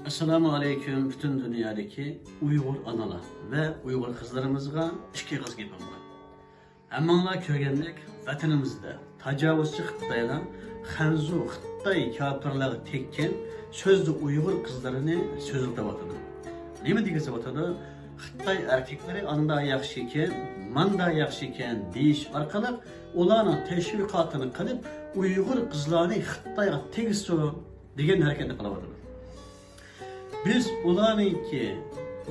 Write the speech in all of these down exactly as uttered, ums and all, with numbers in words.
ئەسسالامۇ ئەلەيكۇم، پۈتۈن دۇنيادىكى ئۇيغۇر ئانىلار ۋە ئۇيغۇر قىزلىرىمىزغا ئىككى ئېغىز گېپىم بار. ھەممىڭلار كۆرگەندەك، ۋەتىنىمىزدە تاجاۋۇزچى خىتايلار خەنزۇ خىتاي كاپىرلارغا تەگكەن سۆزدە ئۇيغۇر قىزلىرىنى سۆزلىتىۋاتىدۇ. نېمە دېگۈزۈۋاتىدۇ؟ خىتاي ئەركەكلىرى ئاندا ياخشى ئىكەن، ماندا ياخشى ئىكەن دېيىش ئارقىلىق ئۇلارنىڭ تەشۋىقاتىنى قىلىپ، ئۇيغۇر قىزلارنى خىتايغا تېگىسۇن دېگەن ھەرىكەتنى قىلىۋاتىدۇ. بىز ئۇلارنىڭكى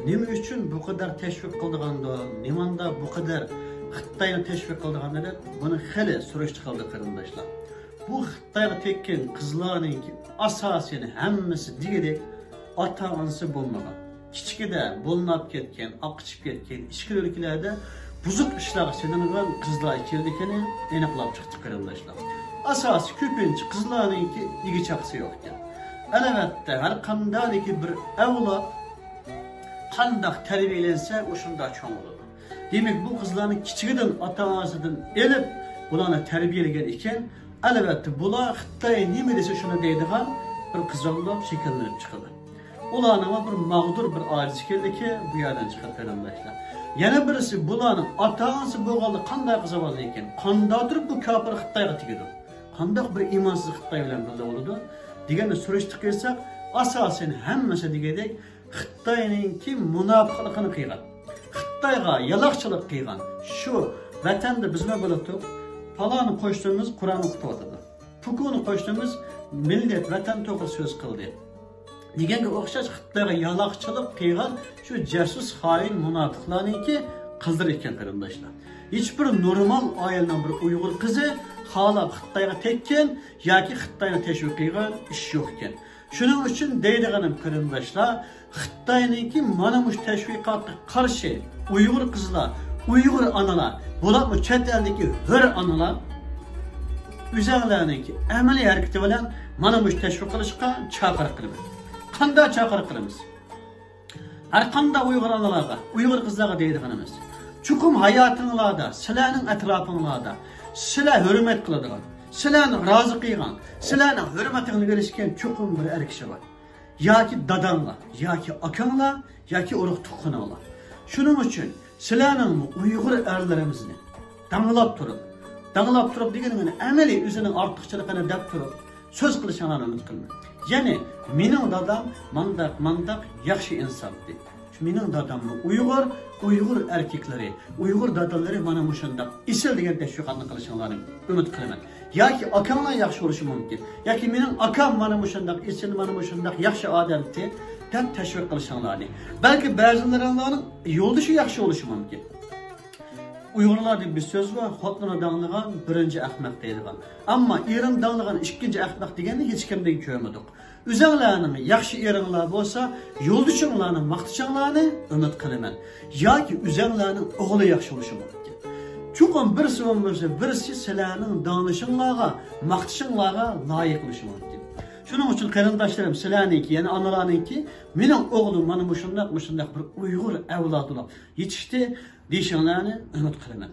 نېمە ئۈچۈن بۇ قەدەر تەشۋىق قىلىدىغاندۇ، نېمانداق بۇ قەدەر خىتاينى تەشۋىق قىلىدىغاندۇ دەپ، بۇنى خېلى سۈرۈشتە قىلدۇق، قېرىنداشلار. بۇ خىتايغا تەگكەن قىزلارنىڭكى ئاساسىي ھەممىسى دېگۈدەك ئاتا-ئانىسى بولمىغان، كىچىكىدە بولۇنۇپ كەتكەن، ئاقىچىپ كەتكەن، ئىچكىرى ئۆلكىلەردە بۇزۇق ئىشلارغا سېلىنغان قىزلار ئىكەنلىكىنى ئېنىقلاپ چىقتۇق، قېرىنداشلار. ئاساسىي كۆپىنچە قىزلارنىڭكى ئىگە-چاقىسى يوقكەن. ئەلۋەتتە، ھەر قانداقكى بىر ئەۋلاد قانداق تەربىيەلەنسە، ئۇ شۇنداق چوڭ بولىدۇ. دېمەك، بۇ قىزلارنى كىچىكىدىن ئاتا-ئانىسىدىن ئېلىپ، بۇلارنى تەربىيەلىگەن ئىكەن، ئەلۋەتتە، بۇلار خىتاي نېمە دېسە، شۇنى دەيدىغان بىر قىزاللىق شەكىللىنىپ چىقىدۇ. ئۇلارنىڭ بىر ماغدۇر، بىر ئاجىز ئىكەنلىكى بۇ يەردىن چىقىدۇ، قېرىنداشلار. يەنە بىرسى، بۇلارنىڭ ئاتا-ئانىسى بولغاندا قانداق قىلسا بولىدىكەن؟ قانداقتۇر بۇ كاپىر خىتايغا تېگىدۇ؟ قانداق بىر ئىمانسىز خىتاي بىلەن بىللە بولىدۇ؟ دېگەننى سۈرۈشتە قىلساق، ئاساسەن ھەممىسى دېگۈدەك خىتاينىڭكى مۇناپىقلىقىنى قىلغان، خىتايغا يالاقچىلىق قىلغان، شۇ ۋەتەندە بىزمۇ بولۇتۇق، پالان قوشنىمىز قۇرئان ئوقۇتۇۋاتىدۇ، پۇكۇن قوشنىمىز مىللەت، ۋەتەن توغرا سۆز قىلدى دېگەنگە ئوخشاش خىتايغا يالاقچىلىق قىلغان شۇ جاسۇس، خائىن، مۇناپىقلارنىڭكى قىزلىرى ئىكەن، قېرىنداشلار. ھېچبىر نورمال ئائىلىنىڭ بىر ئۇيغۇر قىزى خالاپ خىتايغا تەگكەن ياكى خىتاينى تەشۋىق قىلغان ئىش يوق ئىكەن. شۇنىڭ ئۈچۈن دەيدىغىنىم، قېرىنداشلار، خىتاينىڭكى مانا مۇشۇ تەشۋىقاتقا قارشى ئۇيغۇر قىزلار، ئۇيغۇر ئانىلار، بولۇپمۇ چەت ئەلدىكى ھۆر ئانىلار ئۆزەڭلارنىڭكى ئەمەلىي ھەرىكىتى بىلەن مانا مۇشۇ تەشۋىق قىلىشقا چاقىرىق قىلىمەن. قانداق چاقىرىق قىلىمىز؟ ھەر قانداق ئۇيغۇر ئانىلارغا، ئۇيغۇر قىزلارغا دەيدىغىنىمىز، چوقۇم ھاياتىڭلاردا، سىلەرنىڭ ئەتراپىڭلاردا سىلەر ھۆرمەت قىلىدىغان، سىلەرنى رازى قىلغان، سىلەرنىڭ ھۆرمىتىڭلارنى ئېلىشكەن چوقۇم بىر ئەر كىشى بار. ياكى داداڭلار، ياكى ئاكاڭلار، ياكى ئۇرۇق تۇغقىنىڭلار. شۇنىڭ ئۈچۈن سىلەرنىڭمۇ ئۇيغۇر ئەرلىرىمىزنى داڭلاپ تۇرۇپ، داڭلاپ تۇرۇپ دېگىنىمنى ئەمەلىي ئۆزىنىڭ ئارتۇقچىلىقىنى دەپ تۇرۇپ سۆز قىلىشىڭلارنى ئۈمىد قىلىمەن. يەنى مېنىڭ دادام مانداق، مانداق ياخشى ئىنساندى. مېنىڭ داداممۇ ئۇيغۇر، ئۇيغۇر ئەركەكلىرى، ئۇيغۇر دادىلىرى مانا مۇشۇنداق ئېسىل دېگەن تەشۋىقاتنى قىلىشىڭلارنى ئۈمىد قىلىمەن. ياكى ئاكاڭلار ياخشى بولۇشى مۇمكىن. ياكى مېنىڭ ئاكام مانا مۇشۇنداق ئېسىل، مانا مۇشۇنداق ياخشى ئادەمتى دەپ تەشۋىق قىلىشىڭلارنى. بەلكى بەزىلىرىڭلارنىڭ يولدىشى ياخشى بولۇشى مۇمكىن. ئۇيغۇرلاردا بىر سۆز بار، خوتۇنى داڭلىغان بىرىنچى ئەخمەق دەيدىغان. ئەمما ئېرىنى داڭلىغان ئىككىنچى ئەخمەق دېگەننى ھېچكىمدىن كۆرمىدۇق. ئۆزەڭلارنىڭ ياخشى ئېرىڭلار بولسا، يولدىشىڭلارنى ماختىشىڭلارنى ئۈمىد قىلىمەن. ياكى ئۆزەڭلارنىڭ ئوغلى ياخشى بولۇشى مۇمكىن. چوقۇم بىرسى بولمىسا بىرسى سىلەرنىڭ داڭلىشىڭلارغا، ماختىشىڭلارغا لايىق بولۇشى مۇمكىن. شۇنىڭ ئۈچۈن قېرىنداشلىرىم، سىلەرنىڭكى، يەنى ئانىلارنىڭكى، مېنىڭ ئوغلۇم مانا مۇشۇنداق، مۇشۇنداق بىر ئۇيغۇر ئەۋلادى بولۇپ يېتىشتى دېيىشىڭلارنى ئۈمىد قىلىمەن.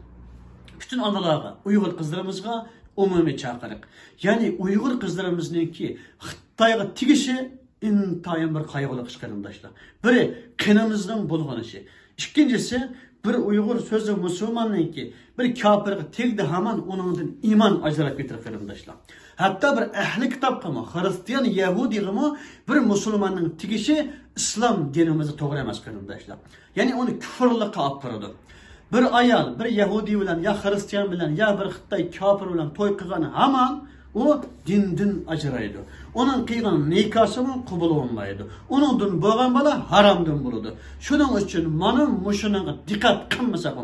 پۈتۈن ئانىلارغا، ئۇيغۇر قىزلىرىمىزغا ئومۇمىي چاقىرىق. يەنى ئۇيغۇر قىزلىرىمىزنىڭكى خىتايغا تېگىشى ئىنتايىن بىر قايغۇلۇق ئىش، قېرىنداشلار. بىرى، قېنىمىزنىڭ بۇلغىنىشى. ئىككىنچىسى، بىر ئۇيغۇر سۆزى مۇسۇلماننىڭكى بىر كاپىرغا تەگدى ھامان ئۇنىڭدىن ئىمان ئاجراپ كېتىدۇ، قېرىنداشلار. ھەتتا بىر ئەھلى كىتابقىمۇ، خىرىستىيان، يەھۇدىيغىمۇ بىر مۇسۇلماننىڭ تېگىشى ئىسلام دىنىمىزدا توغرا ئەمەس، قېرىنداشلار. يەنى ئۇنى كۇفرلۇققا ئاپىرىدۇ. بىر ئايال بىر يەھۇدىي بىلەن يا خىرىستىيان بىلەن يا بىر خىتاي كاپىر بىلەن توي قىلغان ھامان ئۇ دىندىن ئاجرايدۇ. ئۇنىڭ قىلغان نىكاسىمۇ قوبۇل بولمايدۇ. ئۇنىڭدىن بولغان بالا ھارامدىن بولىدۇ. شۇنىڭ ئۈچۈن مانا مۇشۇنىڭغا دىققەت قىلمىساق